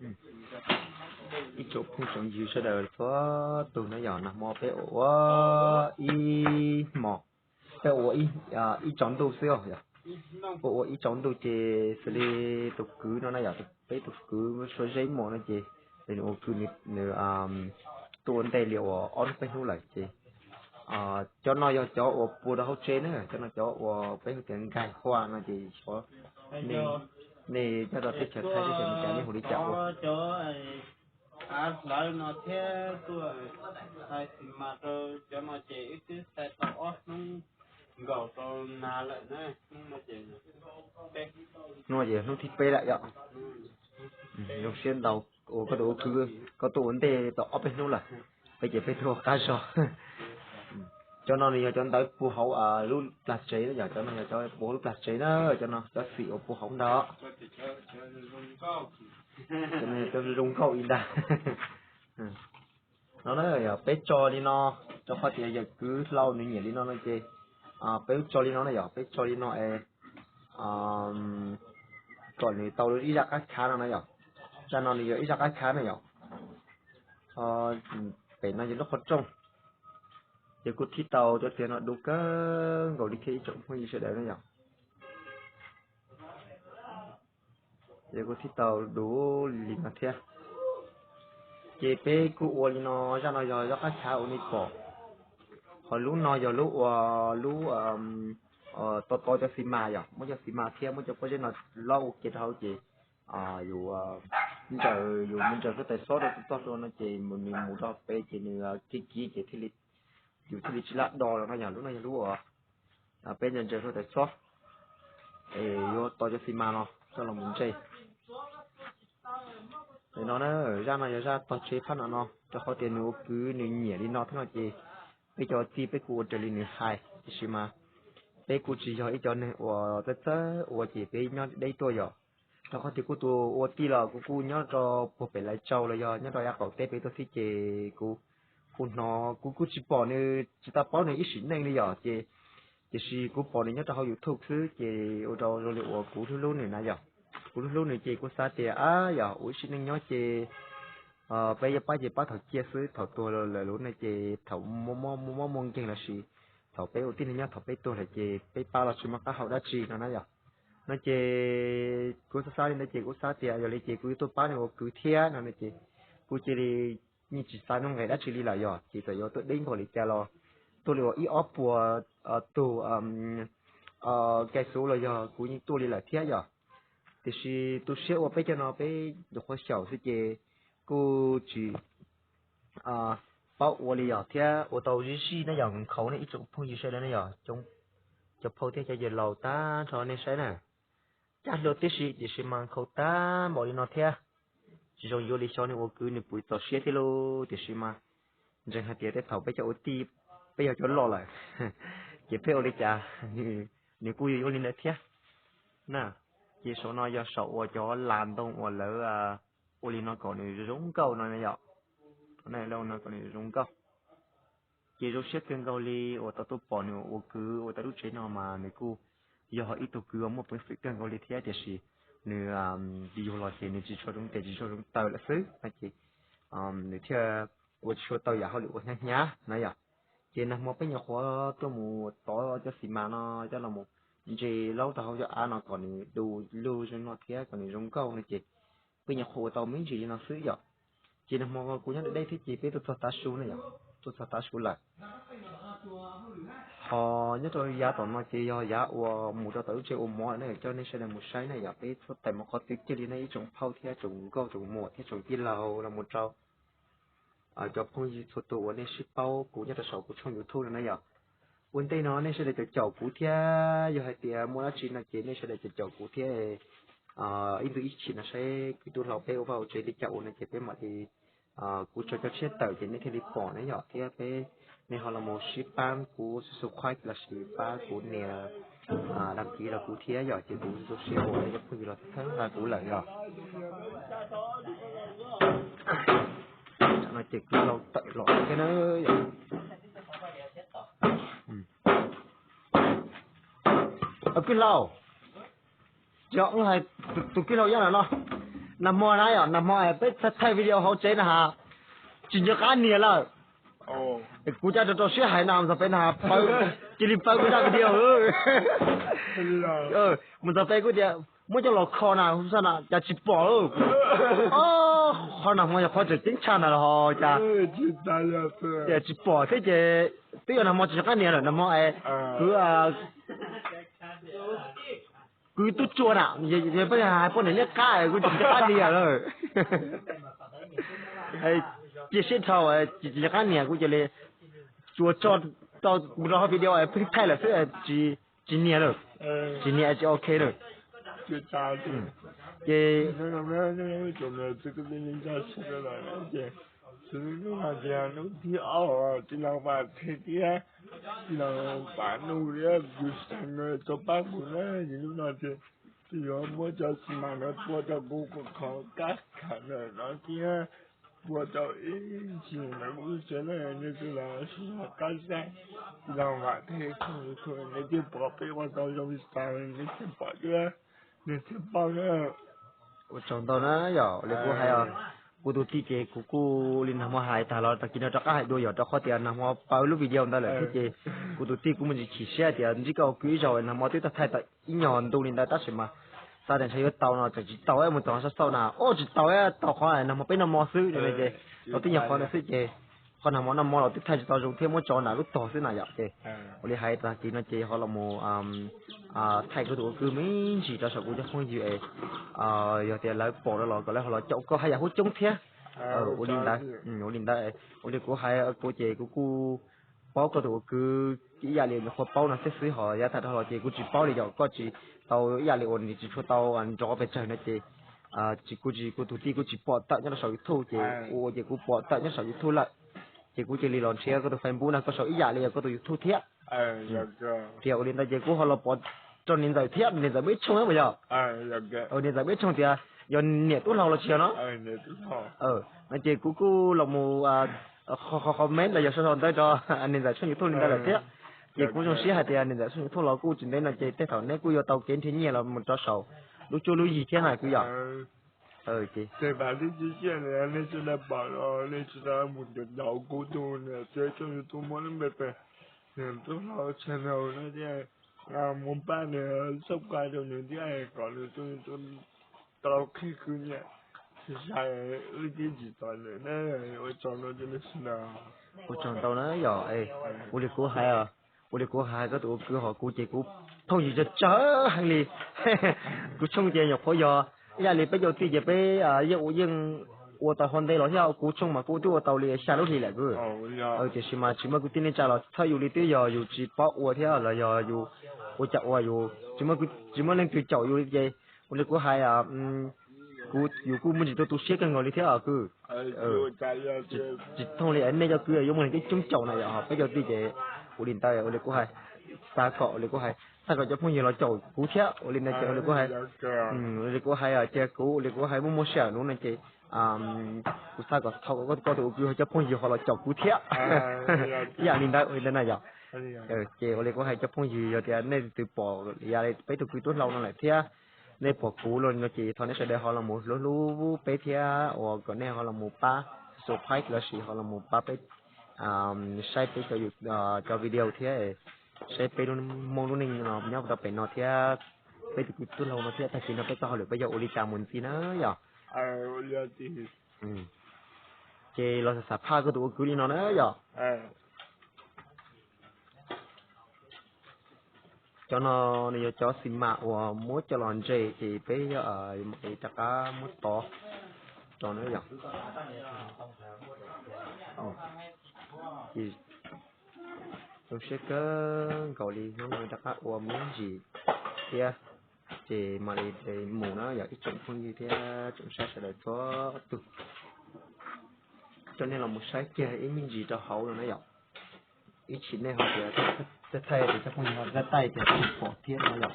Ib tsoom phooj tsoom ywg sawv daws txhua tus na yom, nag hmo peb ua ua ib hmos, peb ua ib tsaus ntuj xwb os yom. Ua ua ib tsaus ntuj ces xws li tus kwv no na yom, peb tus kwv Suav Zeb Muas no ces nws ua kwv nws tuaj ua ntej li uas ob hnub peb hnub lawm ces cov no yog cov uas pua rau hauv tsev na, cov no cov uas peb hu tias nkaig hua no ces xyov nej nyob rau teb chaws Thaib teb chaws Amelikas nej hu li cas ua. Av hlawv no thiab tuaj xais xis mas rau cov no ces wb twb xais tau ob hnub nkaus rau nag lawm na. Hnub no ces hnub thib peb lawm yom. Zoo siab ntau uas koj tuaj ua kwv, koj tuaj ua ntej tau ob peb hnub lawm, peb ces peb tuaj qab zog. Cov no nws yog cov ntawv pua hauv lub plag tsev na yom, cov no yog cov pua hauv lub plag tsev na, cov no cov xim uas pua hauv ntag. Cov no yog cov zoo nkauj li ntag. No na, peb tso li no, rau qhov tias yawm kwv hlau nws nyiam li no no ces peb tso li no na yom, peb tso li no es kom nws tau ib zaj qab khav no na yom. Zaj no nws yog ib zaj qab khav na yom. Pem no yog lub qhov rooj, ces kuj thib tau cov tiag no du kawg nkaus li thiab ib tsoom phooj ywg sawv daws na yom. Ces kuj thib tau du li no thiab. Ces peb kuj ua li no, zaj no yog zaj qab khav ua nej pom. Ho lub no yog lub uas lub to to cov xis mas yom, muab cov xis mas thiab muab cov pob zeb no lob ua ke rau hauv ces yus ntsaws, yus mus ntsaws suab tais xob rau tus toj rau no ces nws mus rau pem ces nws kiv kiv ces thiaj li, yus thiaj li tsis laj do los no yog lub no yog lub uas peb ntsaws ntsaws suab tais xob es yuav to cov xis mas no coj los mus ntse. Tam no na, zaj no yog zaj tog tsev phab no no, rau qhov tias nws ua kwv nws nyiam li no thiab no ces peb cov tij peb kuj ua raws li nws hais, tiam sis mas peb kuj tsis yog ib cov neeg uas txawj txawj ua ces peb nyob deb tuaj yom. Rau qhov tias kuv tus ua tij los kuv kuj nyob rau puag pem Lais Tsau los yog nyob rau yav qaum teb pem tuaj thiab ces kuv kuj hnov, kuv kuj tsis pom nws, tsis tau paub nws ib sim neej li yom ces, tiam sis kuv pom nws nyob rau hauv YouTube xwb ces ua rau zoo li uas kuv hlub hlub nws na yom. Kuv hlub hlub nws ces kuv xav tias ab yog ua ib sim neej nyob ces peb yuav pab ces pab thaum ciaj xwb, thaum tuag lawm lub ne ces thaum muaj mob muaj nkeeg lossis thaum peb ua tib neeg nyob, thaum peb tuag lawm ces peb pab los tsis muaj qab hau dab tsi no na yom. No ces kuv xav xav li ntawd ces kuv xav tias yog li ces kuv yuav tuaj pab nws ua kwv thiab no ces kuv cia li yeej tsis xav nuj nqis dab tsi li lawm yom, ces txawm yuav tuaj deb nkaus li cas los tuaj li uas ib ob puas tug kais xuv los yog kuv yeej tuaj li lawm thiab yom. Tiam sis tu siab ua peb cov no peb nyuam qhuav xyaum xwb ces kuj tsis paub ua li yom, thiab ua tau zij zij na yom, nkhaus ne ib tsoom phooj ywg sawv daws na yom, cov phauj thiab cov yawg laus tag nrho nej saib na. Caj hlua tib si tiam sis mas nkhaus tag npaum li no thiab. Tsis zoo yuav li xyov nws ua kwv nws puas txaus siab thiab lauj, tiam sis mas ntseeg hais tias tej thaum peb cov ua tij, peb yog cov loj lawm ces peb ua li cas nws kuj yuav yuav li ntawd thiab na. Ces saum no yog saum uas cov las ntoo uas lawv ua li no kom nws zoo nkauj no yom. Lawv ua no kom nws zoo nkauj. Ces zoo siab kawg nkaus li uas tau tuaj pom nws ua kwv ua tau lub tsev no mas nws kuj yog ib tug kwv uas muaj peev xwm kawg nkaus li thiab, tiam sis nws yug los ces nws tsis tshua zoo tes tsis tshua zoo taw lawm xwb no ces nws thiaj ua tsis tshua tau yam hauj lwm uas hnyav hnyav na yom. Ces nag hmo peb nyuam qhuav tuaj mus tov cov xis mas no coj los ntse laub rau hauv cov av no kom nws du lug zoo no thiab kom nws zoo nkauj no ces peb nyuam qhuav ua tau me ntsis li no xwb yom. Ces nag hmo kuv nyob deb deb thiab ces peb tuaj txog tav su na yom, tuaj txog tav su lawm. Ho nyob rau yav tom no ces yog yav uas mus rau tom lub tsev ua mov na, coj nej sawv daws mus saib na yom, peb txhua tais mus qhov twg kiag li na ib tsoom phauj thiab tsoom nkauj tsoom muam thiab tsoom tij laug los mus rau cov phooj ywg txhua tus uas nej sib paub kuv nyob rau saum kuv tshooj YouTube no na yom. Ua ntej no nej sawv daws caum caum kuv thiab, yog hais tias muaj dab tsi no ces nej sawv daws caum caum kuv thiab. Ib ntu ib chim no saib kwv tij hlau peb ua vaj ua tsev li cas ua no ces peb mam li, kuv tso cov tshiab tawm ces nej thiaj li pom ne yom, thiab peb, nej ho los mus sib pab kuv subscribe lossis pab kuv nias đăng ký rau kuv thiab yom, ces kuv zoo siab uas nej cov phooj ywg los txhawb nqa kuv lawm yom. No ces kwv hlau tawm los thiab na yom. Kwv hlau, yog hais tus kwv hlau yab no no, Nag hmo na yom, nag hmo peb thaij video hauv tsev na has, tsis nco qab nias lawm. Kuv caj rau rau siab hais no mus txog pem no, cia li paub kuv zaj video. Mus txog pem kuv tias muab coj los kho na, xav na cas tsis pom. Qhov nag hmo yog qhov tseem ceeb tshaj ntag los ho cas. Tias tsis pom thiab ces twb yog nag hmo tsis nco qab nias lawm, nag hmo es kuv, kuv tub tsuag na, peb hais poj niam liab qab kuv tsis nco qab nias lawm. Cia siab dhau, tsis nco qab nias kuv cia li tsuas tso tau mus rau hauv video pheej thaij lawm xwb, tsis nias lawm, tsis nias tsis ok lawm. Ces hnub no tias hnub thib ob, tij laug Vam Thej thiab tij laug Vam Nuj thiab kuv xeem tau pab kuv na, ces hnub no ces tij yuav muab cov xi mas no tua rau kuv kom khov kab kham ntawm no thiab tua rau ib ntsis ntawm kuv lub tsev na, nej tij laug Vam Thej thiab tij laug Vam Thej khoom YouTube nej thiaj pom peb ua tau zoo li cas nej thiaj pom thiab nej thiaj paub na. Ua tsaug ntau na yom, li kuv hais os, kuv tus tij ces kuv kuj li nag hmo hais tag los tag kis no rov qab hais dua yom, rau qhov tias nag hmo paub lub video ntawd lawm thiab ces kuv tus tij kuj muaj ntsis chim siab tias ntsib koj ua kwv ib zaug, nag hmo twb tau thaij tau ib nyuag ntu li ntawd tab sis mas xav tias ntshe yuav tau no tseem tsis tau, mus txog xauj xauj na, o tsis tau, tau qhov nag hmo peb noj mov xwb no ces tau tib nyuag qhov ntawd xwb ces qhov nag hmo noj mov los twb thaij tsis tau zoo thiab muab tso nram lub tog xwb na yom. Ces ua li hais tag kis no ces ho los mus thaij koj tus ua kwv me ntsis rau saum kuv cov phooj ywg es yog tias lawv pom no los kom lawv ho los caum koj haj yam huab coob thiab. Ua li ntawd, ua li ntawd, ua li kuv hais kuv ces kuv kuj paub koj tus ua kwv ib yam li nyuam qhuav paub no xwb xwb, ho yav tag dhau los ces kuv tsis paub li yom, koj tsis tau ib yam li uas nws tsis tshua tau nrov pes tsawg no ces kuv tsis, kuv tus tij kuj tsis pom tawm nyob rau saum YouTube ces ua ces kuv pom tawm nyob saum YouTube lawm. Ces kuv cia li los nrhiav koj tus Facebook no koj saum ib yam li yog koj tus YouTube thiab. Tias ua li ntawd ces kuv ho los pom rau niam ntxawm thiab, niam ntxawm muaj ib tshooj na puas yog? Niam ntxawm muaj ib tshooj tias yog niam tub hlau los tsis yog no? No ces kuv kuj los mus qhov comment los yog sau sau ntawv rau niam ntxawm tshooj YouTube li ntawd lawm thiab. Ces kuv zoo siab hais tias niam ntxawm tshooj YouTube los kuj tsis ntev no ces tej thaum neb kuj yuav tau kev nrhiav nyiaj los mus rau saum lub cuab lub yig thiab na kuv yog. Ces nej sawv daws pom los nej sawv daws mus caum kuv tus niam tsev tshooj YouTube muab lub npe tias niam tub hlau channel no thiab, mus pab nws subscribe rau nws thiab kom nws tshooj YouTube tau qhib khwv nyiaj, sai wb thiaj tsis tom nws na. Ua tsaug rau nej sawv daws. Ua tsaug ntau na yom. Ua li kuv hais, ua li kuv hais koj tus ua kwv hos kuv ces kuv phooj ywg tsawg tsawg heev li. Kuv tshooj ces nyuam qhuav yog ib yam li peb cov tij ces peb yeej ua yeej ua tau ho ntev los thiab, kuv tshooj mas kuv twb ua tau li xya lub hlis lawm kuv. Tiam sis mas tsis muaj kwv tij neej tsa los txhawb yus li, twb yog yus tsis paub ua thiab los yog yus ua cas ua yus tsis muaj leej twg caum yus li ces ua li kuv hais, kuv yus kuj muaj ntsis tu tu siab kawg nkaus li thiab os kwv. Tsis thooj li nej cov kwv yuav muaj leej twg coob caum na yom, ho peb cov tij ces ua li ntawd ua li kuv hais, xav kom ua li kuv hais xav kom cov phooj ywg los caum kuv thiab ua li ntawd ces ua li kuv hais, ua li kuv hais cia kuv ua li kuv hais muaj muaj sij hawm no ces kuv xav kom thaum koj tus ua kwv cov phooj ywg ho los caum kuv thiab. Ib yam li ntawd ua li ntawd na yom. Ces ua li kuv hais cov phooj ywg yog tias nej twb pom yam li peb tus kwv tub hlau no lawm thiab nej pom kuv los no ces thov nej sawv daws ho los mus hlub hlub peb thiab uas kom nej ho los mus pab subscribe lossis ho los mus pab peb saib peb cov video thiab saib peb lub Hmoob lub neej no nyob rau pem no thiab peb tus kwv tub hlau no thiab tag kis no peb txoj hauj lwm peb yuav ua li cas mus ntxiv na yom. Ces los xam phaj koj tus ua kwv li no na yom. Cov no nws yog cov xi mas uas muab coj los ntses ces peb yuav mam li rov qab muab tov rau na yom. Ces zoo siab kawg nkaus li hnub no rov qab ua me ntsis thiab ces mam li mus na yom ib tsoom phooj ywg thiab tsoom saib sawv daws txhua tus. Coj nej los mus saib kiag ib me ntsis rau hauv no na yom. Ib chim nej ho tias thaij thaij ces cov phooj ywg ho thaij thaij ces tsis pom thiab no yom.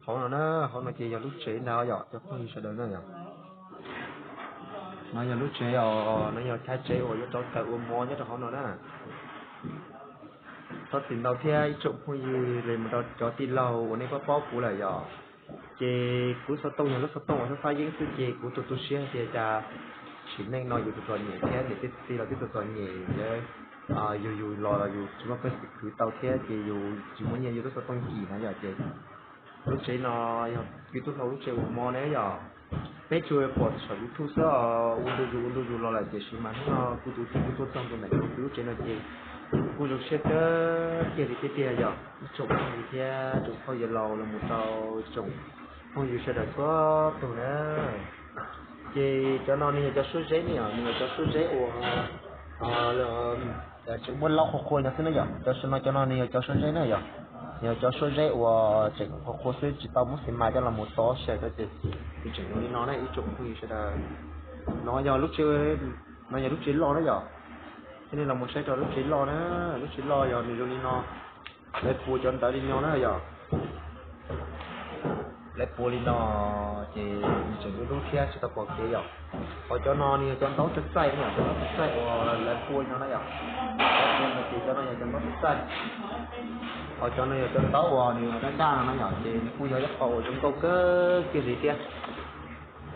Hauv no na, hauv no ces yog lub tsev ntag yom cov phooj ywg sawv daws na yom. No yog lub tsev os, no yog chav tsev uas yuav rau taws ua mov nyob rau hauv no na. Thov txim ntau thiab ib tsoom phooj ywg los mus rau cov tij laug uas nej paub paub kuv lawm yom. Ces kuv xov tooj yog lub xov tooj uas xab xab yeeb xwb ces kuv tu tu siab tias cas sim neej no yus txom txom nyem thiab niam tij txiv txij los twb txom txom nyem, yus yug yus los los yus tsis muaj peev xwm khwv tau thiab ces yus tsis muaj nyiaj yus lub xov tooj cim na yom. Ces lub tsev no yog kwv tij hlob lub tsev ua hmo ne yom. Peb tsuas pom saum YouTube xwb os, ua ntu zus ua ntu zus los lawm tiam sis mas hnub no kuv tus tij kuj tuaj txog ntua ntawm kuv lub tsev no ces kuj zoo siab kawg kiag li tiag tiag yom. Ib tsoom phooj ywg thiab tsoom phooj ywg laus los mus rau tsoom phooj ywg sawv daws txhua tus na. Ces cov no nws yog cov suab zeb ne yom, nws yog cov suab zeb uas tseem muab laub qhua qhua no xwb na yom. Cov no cov no nws yog cov suab zeb na yom, nws yog cov suab zeb uas tseem qhua qhua xwb tsis tau muab xis mas coj los mus tov xyaw rau ces nws tseem zoo li no na ib tsoom phooj ywg sawv daws. No yog lub tsev, no yog lub tsev loj na yom. Coj nej los mus saib rau lub tsev loj na, lub tsev loj yog nws zoo li no. Lawv pua cov ntawd li no na yom. Lawv pua li no ces nws tseem dub dub thiab tsis tau pom kev yom. Ho cov no nws yog cov ntaub txaij txaij na yom, cov ntaub txaij txaij uas lawv pua li no na yom. Lawv pua no ces cov no yog cov ntaub txaij txaij. Ho cov no yog cov ntaub uas nws daj daj no na yom, ces nws kuj yog ib qho uas zoo nkauj kawg kiag li thiab.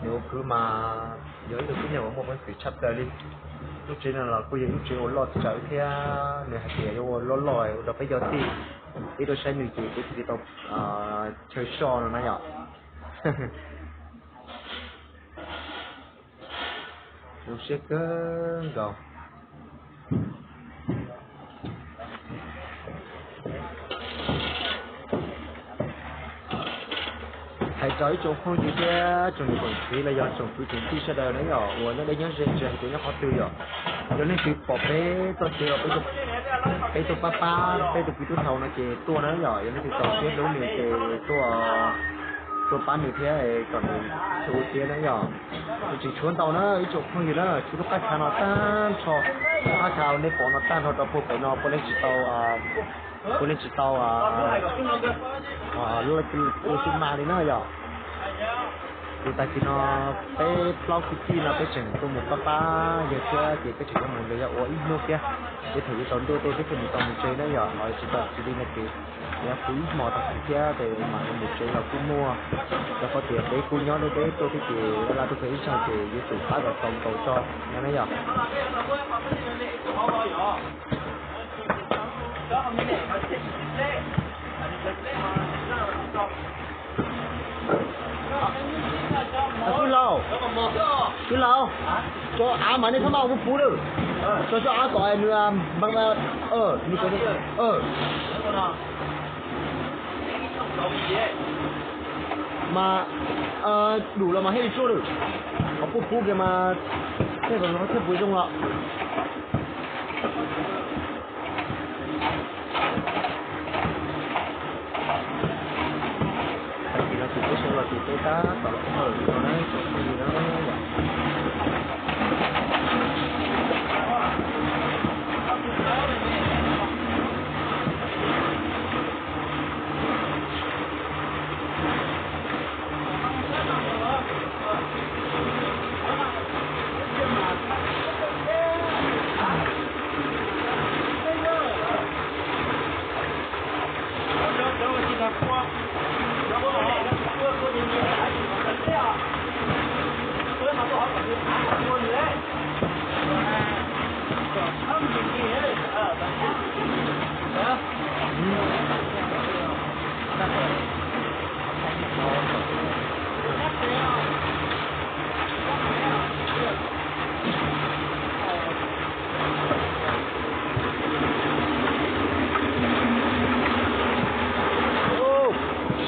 Nws ua kwv mas yog ib tug tib neeg uas muaj peev xwm tshaj plaws li. Lub tsev no los kuj yog lub tsev uas loj tsawv thiab nws hais tias yuav ua loj loj ua rau peb cov tij peb tuaj saib nws ces peb thiaj li tau chaw so no na yom. Zoo siab kawg nkaus. Hais rau ib tsoom phooj ywg thiab tsoom niam tsoom txiv los yog tsoom kwv tsoom tij sawv daws na yom, uas nyob deb nyob ze tsis hais tias nyob qhov twg yom, yog leej twg pom peb txoj kev uas peb tuaj pab pab peb tus kwv tij hlob no ces tuaj na yom, yog leej twg txaus siab hlub nws ces tuaj, tuaj pab nws thiab kom nws ua tiav na yom. Nws tseem tshuav ntau na ib tsoom phooj ywg na, tshuav lub qab khav no tag nrho, lub qab khav uas nej pom no tag nrho rau puag pem no puav leej tsis tau, puav leej tsis tau ua xi mas li na yom. Ces tag kis no peb plaub kwv tij no peb tseem tuaj mus pab pab yawg thiab ces peb tseem yuav mus nrog yawg ua ib hnub thiab, ces thaum yuav tsaus ntuj tej peb thiaj mus tau mus tsev na yom, ho tsis tau tsis li no ces yog kuv ib hmos tag kis thiab ces mam li mus tsev los kuj muaj. Rau qhov tias peb kuj nyob deb deb tuaj thiab ces laj laj tuaj kawg ib zaug ces yuav tsum pab kom tau nkaus tso no na yom. Kwv laus, kwv laus, cov av mas nej txhob maj ua puv lawm, tso cov av kom nws, nws, nws, mas dum los mas thiaj li tsuaj lawm, qhov puv puv kiag mas thiaj, thiaj puas zoo los. Tag kis no ces peb sawv los ces peb tab tom los ua hauj lwm no na tsoom phooj ywg na yom.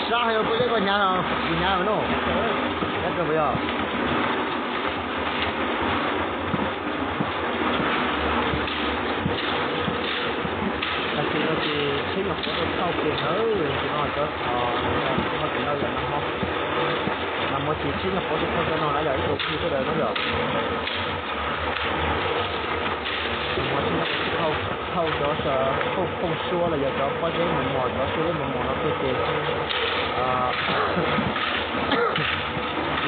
Sab heev, pob zeb koj hnyav, kuv hnyav no. Hnyav kawg puas yog? Tag kis no ces tsheb nyuam qhuav tuaj thauj kiag ntawd, no cov, thauj kiag no yog nag hmo, nag hmo ces tsheb nyuam qhuav tuaj thauj cov no na yog ib tug phooj ywg sawv daws na yom. Nag hmo tsheb nyuam qhuav tuaj thauj, thauj cov, thauj phooj suab los yog cov pob zeb mos mos, cov suab zeb mos mos no tuaj ces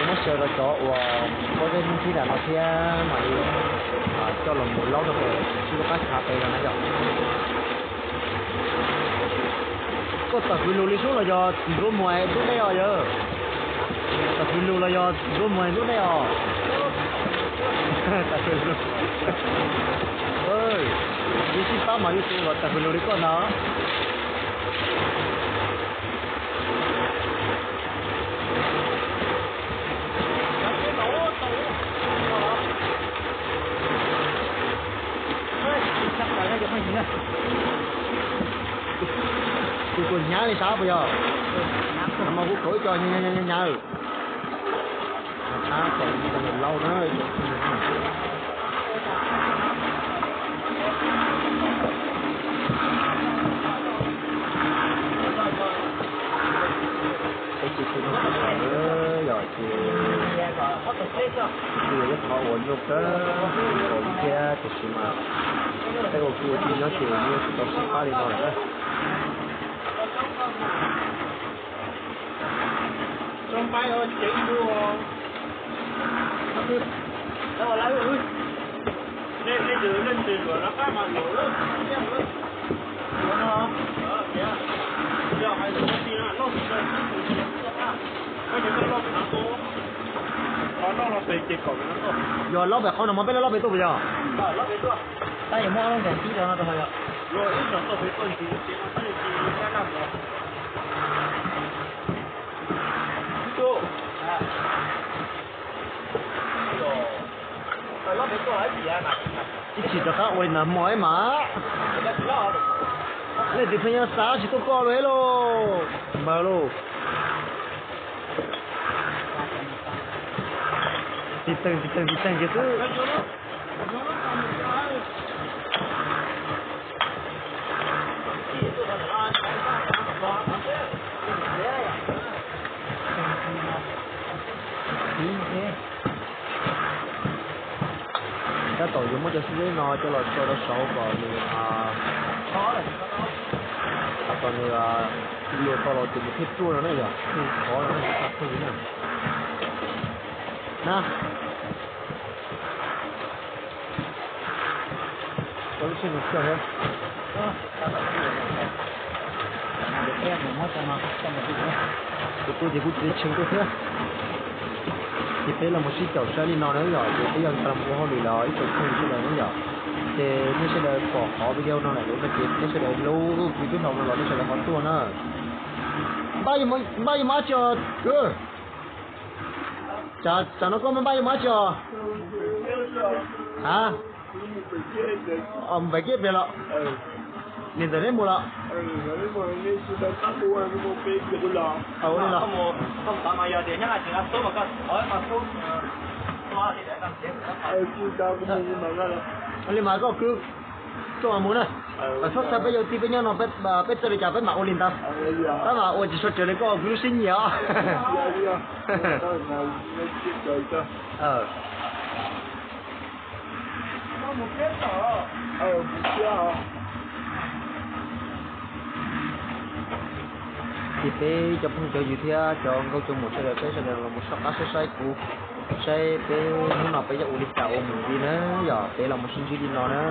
yuav muab xyaw rau cov uas pob zeb hnub thib nram no thiab mam li coj los mus laub rau pem sib lub qab khav pem no na yom. Koj tawm kwv lug li sub los yog txiv lub muag dub deb os yawg? Tas hws lug los yog nruab muag nruab dej os? Tas hws lug. Yus sib pab mas yus tus los tas hws lug li koj ntag. Kuv tuaj hnyav li sab puas yog? Mas kuv kaum ib co hnyav. Tab tom lauj na. Peb ces tsis tau sawv lawm yog ces kuj yog ib qho uas nyuaj kawg nkaus li thiab tiam sis mas peb ua kuj ua tij nyob ces yeej tsis tau sib pab li no lawm na. Yog loj pem qhov no mas peb laj loj pem tuaj puas yog? Tab yuav muab ob lub nkaus tib rau no rau hauv yom. Ib tsis rov qab ua li ntawd hmo ib mas. Leej twg pheej nyob xav tsis tuaj koj lawm lauj. Npawg lauj. Tiv teeg tiv teeg tiv teeg kiag xwb. Tab tom yuav muab cov xib zeb no coj los tso rau saud kom nws, kom nws luas tau los ces nws thiaj ruaj no na yom, thiaj khov no na, tsis tau pheej li na. Na. Ua lub tsheb no kawg thiab. Tus tub ces kuj tsis tshee tuaj thiab. Ces peb los mus sib caum saib li no na yom, ces peb yog tau los ua hauj lwm los ib tsoom phooj ywg sawv daws na yom. Ces nej sawv daws pom qhov video no lawm no ces nej sawv daws hlub kuv tub hlau no los nej sawv daws ho tuaj na. Npaj yuav mus dab tsi os? Tsam no koj npaj yuav mus dab tsi os? Ha? Mus pem kiab pliag los? Niam ntxawm neb mus los? Ua li los. Ua li mas koj kwv tuaj mus na. Txhob txhawj peb yog tij peb nyob no peb txawj li cas peb mam ua li ntawd. Peb mam ua tsis tshua raws li koj kwv lub siab nyiam os. Ces peb cov phooj cov ywg thiab cov nkauj cov muam sawv daws peb sawv daws los mus soj qab saib saib kuv, saib peb hnub no peb yuav ua li cas ua mus ntxiv na, yog peb los mus sib ntsib li no na.